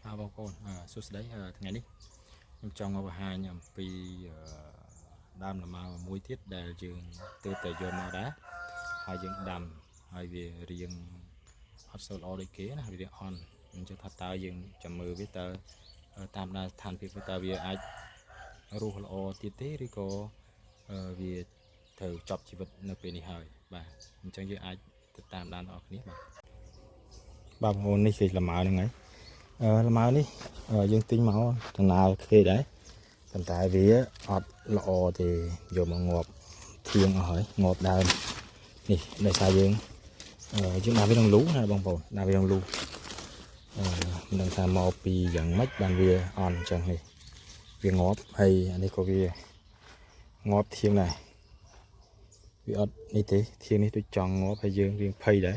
បាទបងប្អូនសួស្តីថ្ងៃនេះខ្ញុំចង់មកបង្ហាញអំពីដើមលម៉ើមួយទៀតដែលយើងទើបតែយកមកដែរហើយយើងដាំហើយវារៀងអត់សូវល្អដូចគេណាវារៀងអន់អញ្ចឹងថាតើយើងចាំមើលវាតើតាមដានស្ថានភាពវាតើវាអាចរស់ល្អទៀតទេឬក៏វាត្រូវចប់ជីវិតនៅពេលនេះហើយបាទអញ្ចឹងយើងអាចទៅតាមដានដល់គ្នាបាទបាទបងប្អូននេះគឺលម៉ើហ្នឹងហើយ លម៉ើនេះយើងទិញមកដំណើរគេដែរប៉ុន្តែវាអត់ល្អទេយកមកងាប់ធៀងអស់ហើយងាប់ដើមនេះដោយសារយើងយើងដាក់វាក្នុងលូណាបងប្អូនដាក់វាក្នុងលូមិនដឹងថាមកពីយ៉ាងម៉េចបានវាអន់អញ្ចឹងនេះវាងាប់ហើយអានេះក៏វាងាប់ធៀងដែរវាអត់នេះទេធៀងនេះដូចចង់ងាប់ហើយយើងរៀងភ័យដែរ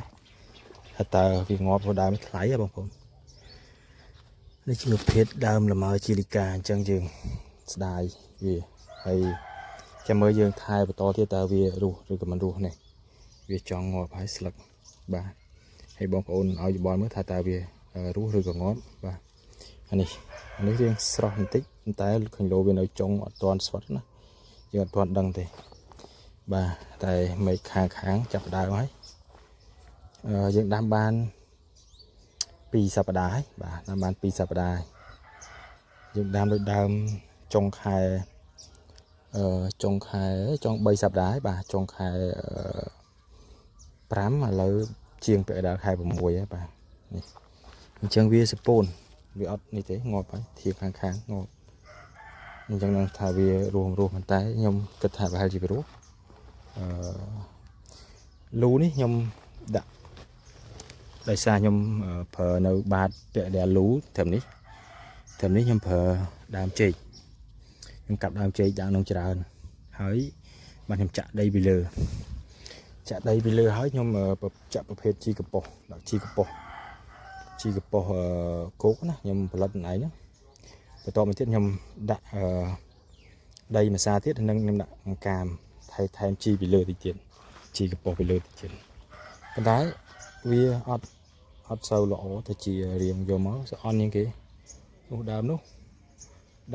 ថាតើវាងាប់ព្រោះដើមថ្លៃហ៎បងប្អូន នេះជាប្រភេទដើមលម៉ើជីលីកាអញ្ចឹងយើងស្ដាយវាហើយចាំមើលយើងថែបន្តទៀតតើវារស់ឬក៏មិនរស់នេះវាចង់ងាប់ហើយស្លឹកបាទហើយបងប្អូនឲ្យយោបល់មើលថាតើវារស់ឬក៏ងាប់បាទអានេះអានេះរៀងស្រស់បន្តិចប៉ុន្តែឃើញលោវានៅចុងអត់ទាន់ស្វិតណាយើងអត់ទាន់ដឹងទេបាទតែមេឃខាងខាងចាប់ដើមហើយយើងដាំបាន2សប្តាហ៍ហើយបាទដាំបាន2សប្តាហ៍ហើយ យើងដាំដូចដើមចុងខែចុងខែចុង3សប្តាហ៍ហើយបាទចុងខែ5ឥឡូវជាងពាក់កណ្ដាលខែ6ហើយបាទនេះអញ្ចឹងវាសពូនវាអត់នេះទេងាប់ហើយធៀបខាងខាងងាប់អញ្ចឹងនឹងថាវារស់រស់ប៉ុន្តែខ្ញុំគិតថាប្រហែលជាវារស់លូនេះខ្ញុំដាក់ដោយសារខ្ញុំប្រើនៅបាតពាក់កណ្ដាលលូត្រឹមនេះត្រឹមនេះខ្ញុំប្រើដើមចេកខ្ញុំកាប់ដើមចេកដាក់ក្នុងច្រើនហើយបាទខ្ញុំចាក់ដីពីលើចាក់ដីពីលើហើយខ្ញុំចាក់ប្រភេទជីកប៉ុសដាក់ជីកប៉ុសជីកប៉ុសគោកណាខ្ញុំផលិតខ្លួនឯងហ្នឹងបន្ទាប់មកទៀតខ្ញុំដាក់ដីម្សាទៀតនិងខ្ញុំដាក់អង្កាមថែថែមជីពីលើតិចទៀតជីកប៉ុសពីលើតិចទៀតប៉ុន្តែវាអត់អត់សូវល្អទៅជារៀងយកមកស្អន់ជាងគេនោះដើមនោះ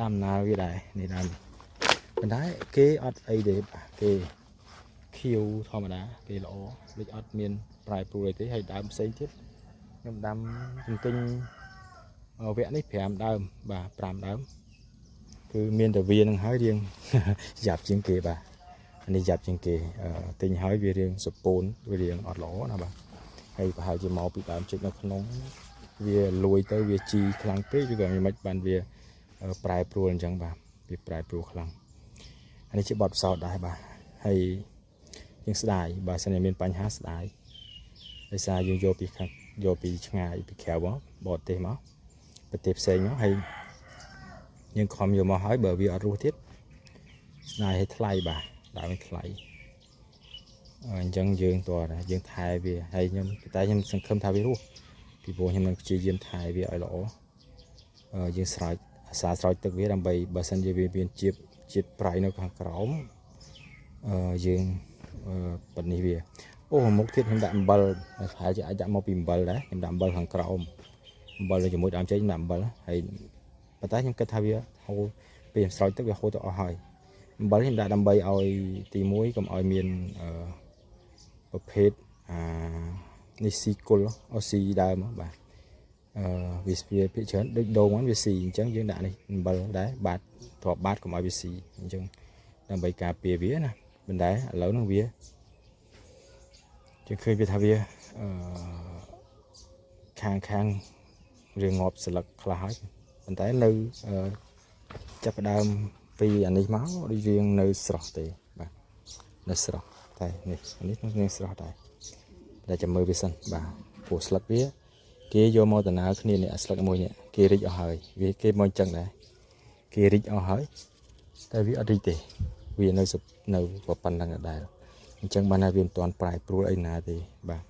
ដើមណាវាដែរនេះដើមនេះប៉ុន្តែគេអត់អីទេបាទគេខៀវធម្មតាគេល្អដូចអត់មានប្រែប្រួលអីទេហើយដើមផ្សេងទៀតខ្ញុំដាំទន្ទិញវគ្គនេះ5ដើមបាទ5ដើមគឺមានតែវានឹងហើយរៀង យ៉ាប់ជាងគេបាទអានេះយ៉ាប់ជាងគេទិញហើយវារៀងសពូនវារៀងអត់ល្អណាបាទហើយប្រហែលជាមកពីដើមចេកនៅក្នុងវាលួយទៅវាជីខ្លាំងពេកឬក៏មិនបានវាប្រែប្រួលអញ្ចឹងបាទវាប្រែប្រួលខ្លាំងអានេះជាបទពិសោធន៍ដែរបាទហើយយើងស្ដាយបើសិនជាមានបញ្ហាស្ដាយដោយសារយើងយកពីខាងយកពីឆ្ងាយពីក្រៅមកបរទេសមកប្រទេសផ្សេងមកហើយយើងខំយកមកហើយបើវាអត់រស់ទៀតស្ដាយឲ្យថ្លៃបាទដើមថ្លៃអញ្ចឹងយើងតើយើងថែវាហើយខ្ញុំតែខ្ញុំសង្ឃឹមថាវារស់ពីព្រោះខ្ញុំនឹងព្យាយាមថែវាឲ្យល្អយើងស្រោចអាសាស្រោចទឹកវាដើម្បីបើសិនជាវាមានជាតិជាតិប្រៃនៅខាងក្រោមយើងប៉នេះវាអូមុខទៀតខ្ញុំដាក់អំបិលប្រហែលជាអាចដាក់មកពីអំបិលដែរខ្ញុំដាក់អំបិលខាងក្រោមអំបិលជាមួយដើមចេកដាក់អំបិលហើយប៉ុន្តែខ្ញុំគិតថាវាហូរពេលខ្ញុំស្រោចទឹកវាហូរទៅអស់ហើយអំបិលខ្ញុំដាក់ដើម្បីឲ្យទី1កុំឲ្យមានអឺប្រភេទអានេះស៊ីគុលអូស៊ីដើមបាទអឺវាវាភាគច្រើនដូចដូងហ្នឹងវាស៊ីអញ្ចឹងយើងដាក់នេះអំបិលដែរបាតទ្រាប់បាតកុំឲ្យវាស៊ីអញ្ចឹងដើម្បីការពារវាណាប៉ុន្តែឥឡូវហ្នឹងវាយើងឃើញវាថាវាអឺខាងខាងវាងាប់ស្លឹកខ្លះហើយប៉ុន្តែនៅចាប់ផ្ដើមពីអានេះមកដូចរៀងនៅស្រស់ទេបាទនៅស្រស់តែនេះនេះនឹងស្រស់ដែរតែចាំមើលវាសិនបាទព្រោះស្លឹកវាគេយកមកដំណើរគ្នានេះស្លឹកមួយនេះគេរិចអស់ហើយវាគេមកអញ្ចឹងដែរគេរិចអស់ហើយតែវាអត់រិចទេវានៅនៅប៉ុណ្្នឹងដដែលអញ្ចឹងបានថាវាមិនទាន់ប្រែប្រួលអីណាទេបាទ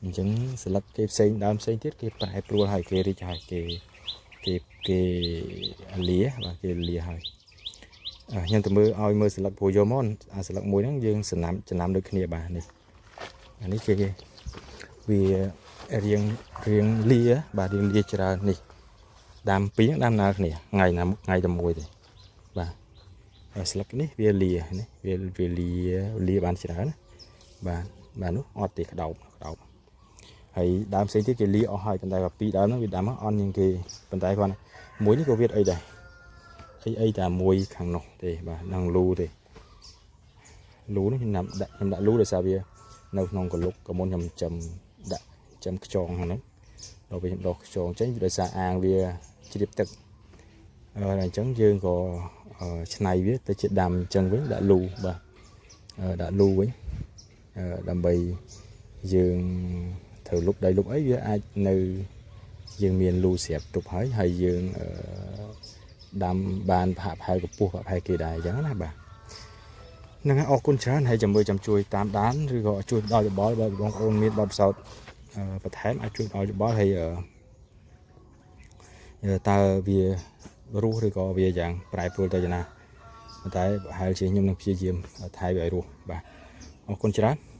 អញ្ចឹងស្លឹកគេផ្សេងដើមផ្សេងទៀតគេប្រែប្រួលហើយគេរិចហើយគេគេគេលាបាទគេលាហើយខ្ញុំទៅមើលឲ្យមើលស្លឹកព្រោះយកមកអាស្លឹកមួយហ្នឹងយើងចំណាំចំណាំដូចគ្នាបាទនេះអានេះគេវារៀងរៀងលាបាទរៀងលាច្រើននេះ ដាំពីរហ្នឹងដាំណាគ្នាថ្ងៃណាថ្ងៃតែមួយទេបាទហើយស្លឹកនេះវាលានេះវាវាលាលាបានច្រើនណាបាទបាទនោះអត់ទេក្តោបក្តោបហើយដើមផ្សេងទៀតគេលាអស់ហើយប៉ុន្តែពីរដើមហ្នឹងវាដាំអន់ជាងគេប៉ុន្តែគាត់មួយនេះក៏វាអីដែរអីអីតែមួយខាងនោះទេបាទនឹងលូទេលូនេះខ្ញុំដាក់ខ្ញុំដាក់លូដោយសារវានៅក្នុងកលុកក៏មុនខ្ញុំចំដាក់ចំខ្យងហ្នឹងដល់ពេលខ្ញុំដោះខ្យងចេញវាដោយសារអាងវាជ្រាបទឹកអឺអញ្ចឹងយើងក៏ឆ្នៃវាទៅជាដាំអញ្ចឹងវិញដាក់លូបាទដាក់លូវិញដើម្បីយើងត្រូវលុបដីលុបអីវាអាចនៅយើងមានលូស្រាប់ទប់ហើយហើយយើងដាំបានប្រហាក់ប្រហែលកម្ពស់ប្រហែលគេដែរអញ្ចឹងណាបាទហ្នឹងហើយអរគុណច្រើនហើយចាំមើលចាំជួយតាមដានឬក៏ជួយផ្ដល់យោបល់បើបងប្អូនមានបទពិសោធន៍បន្ថែមអាចជួយផ្ដល់យោបល់ហើយតើវារស់ឬក៏វាយ៉ាងប្រែប្រួលទៅយ៉ាងណាប៉ុន្តែប្រហែលជាខ្ញុំនឹងព្យាយាមថែវាឲ្យរស់បាទអរគុណច្រើន។